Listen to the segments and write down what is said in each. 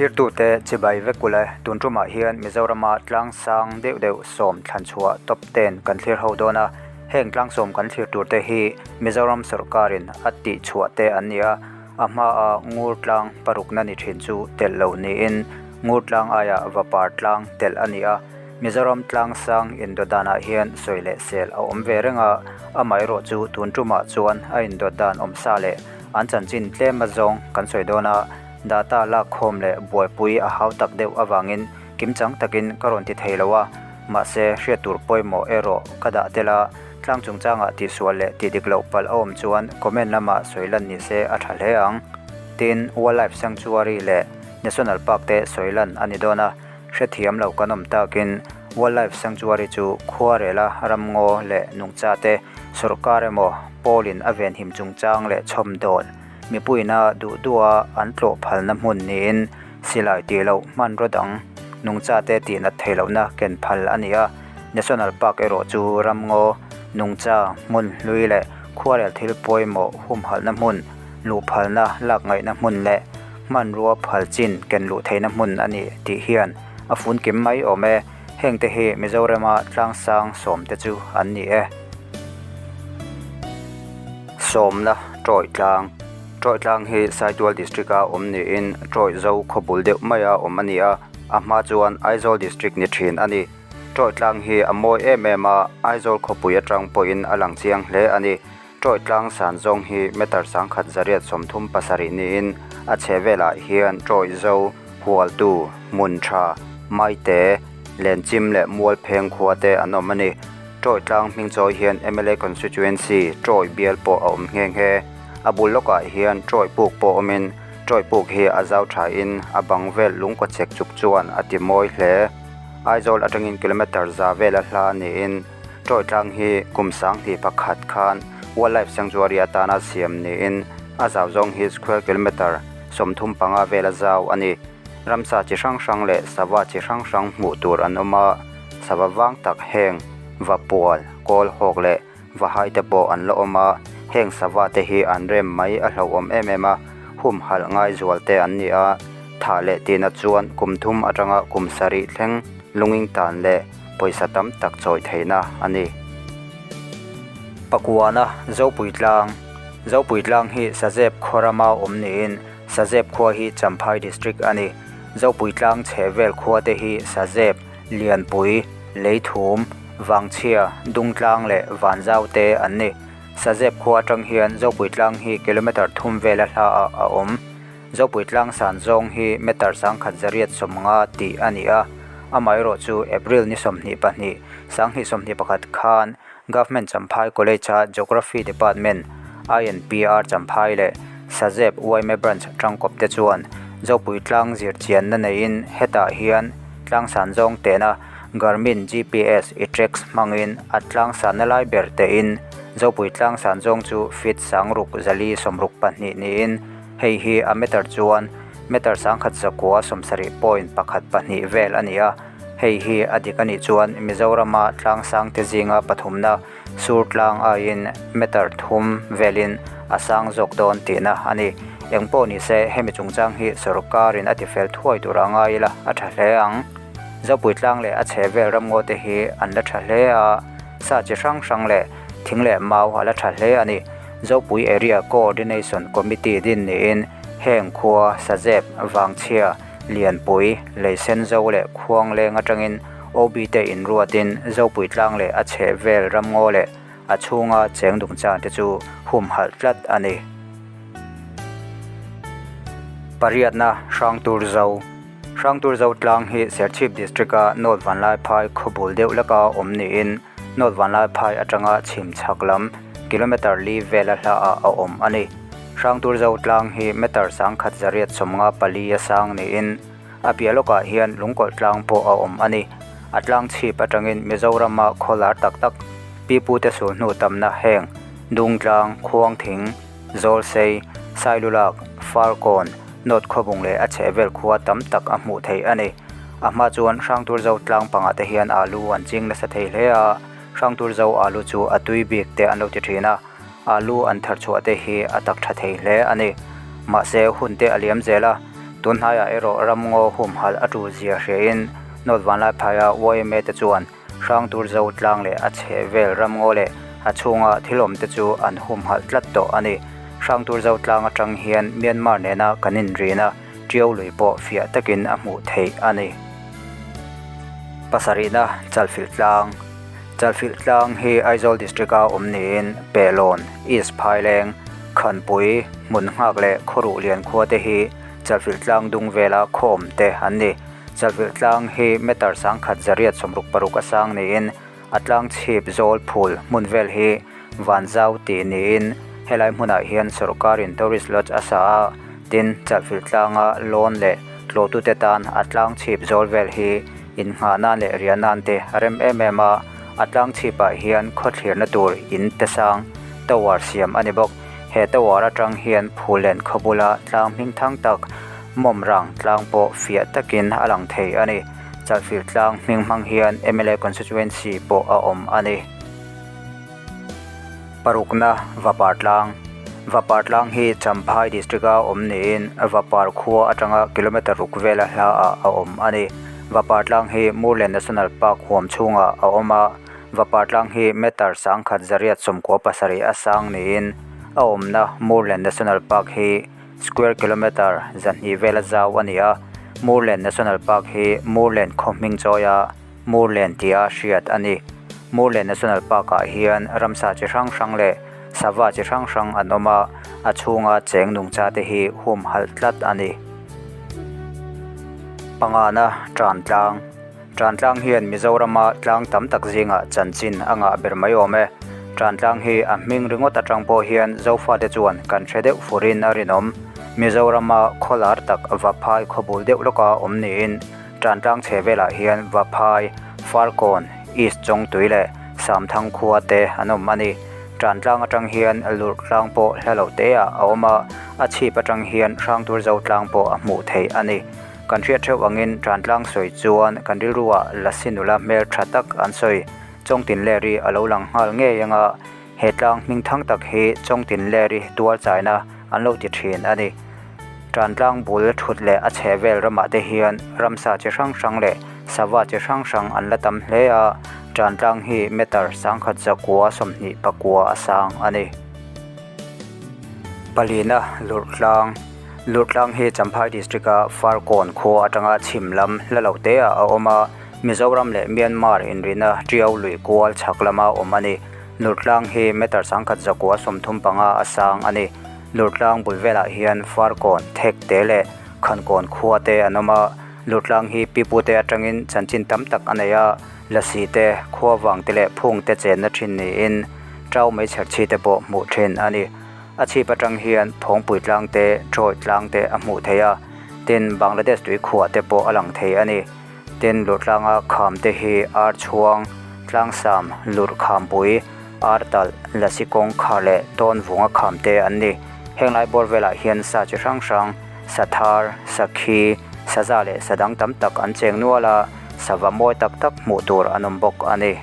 Thlirtute chibai vek ule, tun tumah hian Mizorama tlangsang deuh deuh sawm thlanchhuah top ten kan thlir ho dawn a, heng tlangsawm kan thlir tur te hi Mizoram sawrkarin a tihchhuah te an ni a, a hmaa ngur tlang parukna ni thin chu telh loh niin ngur tlang aiah vapar tlang telh a ni a. Mizoram tlangsang indawt danah hian sawi leh sel a awm ve reng a, amaherawh chu tun tumah chuan a indawt dan awm sa leh an chanchin tlem azawng kan sawi dawn a, data lak khawm leh buaipui a hau tak deuh avangin kimchang takin ka rawn ti thei lo a, mahse hriat tur pawimawh erawh ka dah tel a, tlang chungchangah tihsual leh tih dik loh palh a awm chuan comment lamah sawi lan ni se a tha hle ang. Tin, Wildlife Sanctuary leh National Park te sawi lan a ni dawn a. Hrethiam lo kan awm takin Wildlife Sanctuary chu khuarela ramngaw leh nungchate sawrkar emaw pawlin a venhim chungchang leh chhawmdawl mipuiina duh duha an tlawh phalna hmun niin silai tih loh hmanraw dang nungchate tihnat theih lohna ken phal a ni a. National Park erawh chu ramngaw, nungcha, hmun hlui leh khuarel thil pawimawh humhalhna hmun, luhphalna lak ngaihna hmun leh hmanrua phal chin ken luh theihna hmun a ni tih hian a fun kim mai awm e. Hengte hi Mizorama tlangsang sawmte chu an ni e. Sawmna Tawih Tlang Tawih Tlang hi Saitual District a awm niin Tawih Zo khaw bul deuh maia awm a ni a, a hma chuan Aizawl District ni thin a ni. Tawih Tlang hi a mawi em em a, Aizawl khawpui atang pawhin a lang chiang hle a ni. Tawih tlang san zawng hi meter 1137 niin a chhe velah hian tawih zo, hualtu, hmun tha, maite, lenchim leh mualpheng khua te an awm a ni. Tawih tlang hming chawi hian mla constituency tawih bial pawh a awm nghe nghe. A bul lawkah hian tawih puk pawh awmin tawih puk hi a zau thain a bang vel lungkaw chek chuk chuan a ti mawi hle. Aizawl atangin kilometer za vela hla niin Tawih tlang hi kum 2001 khan Wildlife Sanctuary atana siam niin a zau zawng hi square kilometre 35 vela zau a ni. Ramsa chi hrang hrang leh sava chi hrang hrang hmuh tur an awm a, sava vang tak heng Vapual, Kawlhawk leh Vahai te pawh an la awm a, heng sava te hi an rem mai a hlauhawm em em a, humhalh ngai zual te an ni a, thah leh tihna chuan kum thum atanga kum sarih thleng lunging tan leh pawisa tam tak chawi theihna a ni. Pakuana, Zopui Tlang Zopui Tlang hi Sazep khaw rama awm niin Sazep khua hi Champhai District a ni. Zopui Tlang chhehvel khua te hi Sazep, Lianpui, Leithum, Vangchhia, Dungtlang leh Vanzau te an ni. Sazep khua atang hian Zopui Tlang hi kilometre thum vela hlaah a awm. Zopui tlang san zawng hi meter 1150 tih a ni a, amaherawh chu April ni 22, 2021 khan Government Champhai College-a Geography Department, INPR Champhai leh Sazep yma Branch tangkawp te chuan Zopui tlang zirchianna neiin hetah hian tlang san zawng tehna Garmin GPS eTrex hmangin a tlang sanna lai ber tein Zopui tlang san zawng chu feet 6462 niin Hei hi a meter chuan meter 1170.12 vel a ni a, hei hi a dik a nih chuan Mizorama tlangsang te zinga pathumna sur tlang aiin meter thum velin a sang zawk dawn tihna a ni. Engpawh ni se hemi chungchang hi sawrkarin a tifel thuai tur a ngai ila a tha hle ang. Zopui tlang leh a chhe vel ramngaw te hi an la tha hle a, sa chi hrang hrang leh thing leh mau a la tha hle a ni. Zopui Area Coordination Committee din niin heng khua Sazep, Vangchhia, Lianpui, Leisenzo leh Khuangleng atangin OB te inruatin Zopui tlang leh a chhehvel ramngaw leh a chhunga cheng dungchang te chu humhalh tlat a ni. Pariatna, Hrangturzo Hrangturzo tlang hi Serchhip District-a North Vanlaiphai khawbul deuh leka awm niin North Vanlaiphai atanga chhim chhak lam kilometre li vela hlaah a awm a ni. Hrangturzo tlang hi meter 1154 a sang niin a piah lawkah hian lungkawlh tlang pawh a awm a ni. A tlang chhip atangin Mizorama khaw lar tak tak pipute sulhnu tamna heng Dungtlang, Khuangthing, Zawlsei, Sailulak, Farkawn, North Khawbung leh a chhehvel khua tam tak a hmuh theih a ni. A hma chuan Hrangturzo tlang pangah te hian alu an ching nasa thei hle a, Hrangturzo alu chu a tui bik te an lo ti thin a, alu an thar chhuah te hi a tak tha thei hle a ni. Mahse hun te a liam zel a, Tun hnaiah erawh ramngaw humhalh a tul zia hriain North Vanlaiphaia yma te chuan Hrangturzo tlang leh a chhehvel ramngaw leh a chhunga thil awmte chu an humhalh tlat tawh a ni. Hrangturzo tlang atang hian Myanmar nena kan inrin a, Ṭiau lui pawh fiah takin a hmuh theih a ni. Pasarihna, Chalfilh tlang. Chalfilh tlang hi Aizawl District-a awm niin Pehlawn, East Phaileng, Khanpui, Hmunhngak leh Khawruhlian khua te hi Chalfilh tlang dung vela khaw awm te an ni. Chalfilh tlang hi meter 10 166 a sang niin a tlang chhip zawl phul hmun vel hi Vanzau tih niin helai hmunah hian sawrkarin tourist lodge a sa a, tin Chalfilh tlanga lawn leh tlawhtute tan a tlang chhip zawl vel hi innghah nan leh riah nan te a rem em em a, a tlang chhipah hian khawthlirna tur in te sang tower siam a ni bawk. He tower atang hian Phulen khaw bula tlang hming thang tak Mawmrang tlang pawh fiah takin a lang thei a ni. Chalfilh tlang hming hmang hian mla constituency pawh a awm a ni. Parukna, Vapar tlang Vapar tlang hi Champhai district a awm niin Vapar khua atanga kilometer ruk vela hla ah a awm a ni. Vapar tlang hi Murlen National Park huam chhungah a awm a, Vapar tlang hi meter 1197 a sang niin a awmna Murlen National Park hi Square kilometre 200 vela zau a ni a, Murlen National Park hi Murlen khaw hming chawia Murlen tia hriat a ni. Murlen National Park-ah hian ramsa chi hrang hrang leh sava chi hrang hrang an awm a, a chhunga cheng nungcha te hi humhalh tlat a ni. Pangana Tan Tlang Tan Tlang hian Mizorama tlang tam tak zingah chanchin a ngah ber mai awm e. Tan Tlang hi a hming ringawt atang pawh hian Zofate chuan kan hre deuh furin a rinawm. Mizorama khawlar tak Vaphai khawbul deuh lawka awm niin Tan Tlang chhe velah hian Vaphai, Farkawn, East Chawngtui leh Samthang khua te an awm a ni. Tan Tlang atang hian Lurh tlang pawh hla lo te ah a awm a, a chhip atang hian Hrangturzo tlang pawh a hmuh theih a ni. Kan hriat theuh angin Tan Tlang sawi chuan kan rilruah Lasi nula hmel tha tak an sawi. Chawngtinleri a lo lang nghal ngei anga he tlang hming thang tak hi Chawngtinleri tual chaina an lo ti thin a ni. Tan tlang bul thut leh a chheh vel ramah te hian ramsa chi hrang hrang leh sava chi hrang hrang an la tam hle a, tan tlang hi meter 1129 a sang a ni. Palina Lurh tlang Lurh tlang hi Champhai District a Farkawn khua atanga chhim lam hla lo te ah a awm a, Mizoram leh Myanmar inrina Tiau lui kual chhak lama awm a ni. Lurh tlang hi meter 1135 a sang a ni. Lurtlang bul velah hian Farkawn, Thekte leh Khankawn khua te an awm a, Lurtlang hi pipute atangin chanchin tam tak a nei a, Lasi te, Khuavang te leh Phung te chenna thin niin Tau meichher chhi te pawh hmuh thin a ni. A chhip atang hian Phawngpui tlang te, Trawih tlang te a hmuh theih a, tin Bangladesh tui khuah te pawh a lang thei a ni. Tin Lurtlanga kham te hi Archhuang, Tlangsam, Lurhkhampui, Artalh, Lasi kawngkhar leh Tawnvunga kham te an ni. Heng lai bawr velah hian sa chi hrang hrang, sathar, sakhi, saza leh sa dang tam tak an cheng nual a, sava mawi tak tak hmuh tur an awm bawk a ni.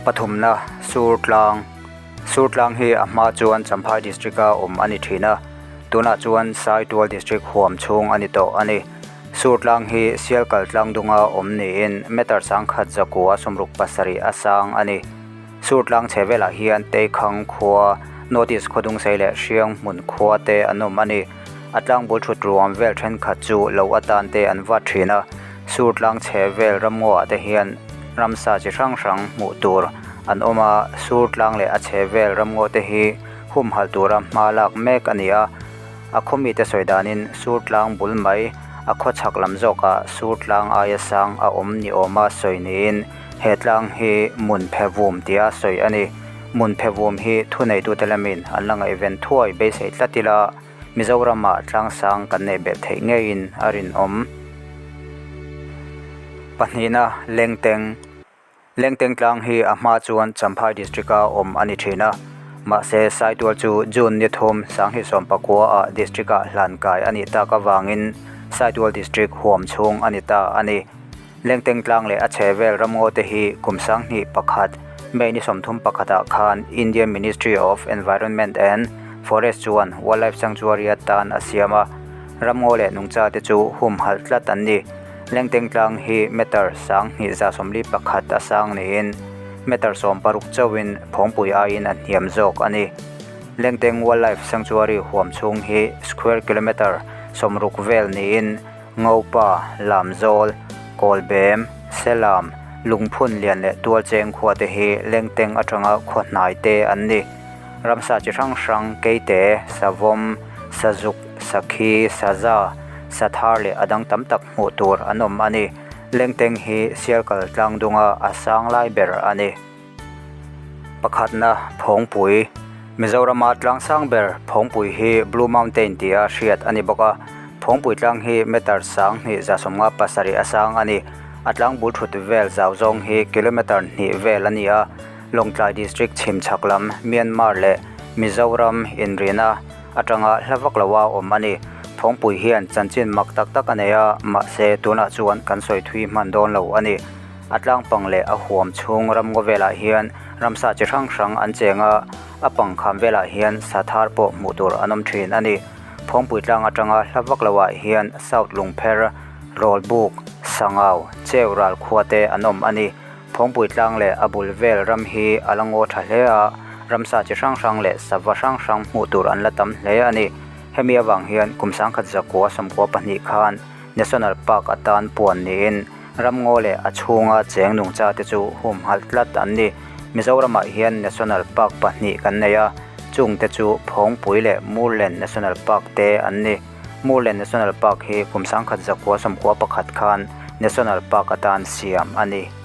Pathumna, Surtlang. Surtlang hi a hma chuan Champhai District-a awm a ni thin a, tunah chuan Saitual District huam chhung a ni tawh a ni. Surtlang hi Sialkal tlangdunga awm niin meter 1167 a sang a ni. Surtlang chhe velah hian Teikhang khua, North East Khawdungsei leh Hriang hmun khua te an awm a ni. A tlangbul thut ruam vel thenkhat chu lo atan te an vat thin a, Surtlang chhe vel ramngaw ah te hian ramsa chi hrang hrang hmuh tur an awm a, Surtlang leh a chhe vel ramngaw te hi humhalh tura hma lak mek a ni a. A khaw mite sawi danin Surtlang bul mai a khaw chhak lam zawkah Surtlang aia sang a awm ni awma sawi niin he tlang hi Munphe Vum tia sawi a ni. Munphe Vum hi thuneitute lamin an la ngaihven thuai beisei tlat ila Mizoramah tlang sang kan neih belh theih ngeiin a rinawm. Pahnihna Lengteng. Lengteng tlang hi a hma chuan Champhai District-a awm a ni thin a, mahse Saitual chu June ni thum 2019 ah District-ah hlan kai a nih tak avangin Saitual District huam chhung a ni ta a ni. Lengteng tlang leh a chhehvel ramngaw te hi kum 2001 May ni 31 ah khan Indian Ministry of Environment and. Forest chuan Wildlife Sanctuary atan a siam a, ramngaw leh nungcha te chu humhalh tlat an ni. Lengteng tlang hi meter 2141 a sang niin meter 16 chauhin Phawngpui aiin a hniam zawk a ni. Lengteng Wildlife Sanctuary huam chhung hi square kilometre 60 vel niin Ngopa, Lamzawl, Kawlbem, Selam, Lungphun lian leh Tualcheng khua te hi Lengteng atanga khaw hnai te an ni. Ramsa chi hrang hrang, keite, savawm, sazuk, sakhi, saza, sathar leh a dang tam tak hmuh tur an awm a ni. Lengteng hi Sialkal tlang dunga a sang lai ber a ni. Pakhatna, Phawngpui. Mizorama tlang sang ber Phawngpui hi Blue Mountain tia hriat a ni bawk a. Phawngpui tlang hi meter 2157 a sang a ni. A tlang bul thut vel zau zawng hi kilometre hnih vel a ni a. Lawngtlai District chhim chhak lam Myanmar leh Mizoram inrina atanga hla vak loa awm a ni. Phawngpui hian chanchin mak tak tak a nei a, mahse tunah chuan kan sawi thui hman dawn lo a ni. A tlangpang leh a huam chhung ramngaw velah hian ramsa chi hrang hrang an cheng a, a pangkham velah hian sathar pawh hmuh tur an awm thin a ni. Phawngpui tlang atanga hla vak loah hian South Lungpher, Rawlbuk, Sangau, Cheu ral khua te an awm a ni. Phawngpui tlang leh a bul vel ram hi a la ngaw tha hle a, ramsa chi hrang hrang leh sava hrang hrang hmuh tur an la tam hle a ni. Hemi avang hian kum 1992 khan National Park atan puan niin ramngaw leh a chhunga cheng nungcha te chu humhalh tlat an ni. Mizoramah hian National Park pahnih kan nei a, chungte chu Phawngpui leh Murlen National Park te an ni. Murlen National Park hi kum 1991 khan National Park atan siam a ni.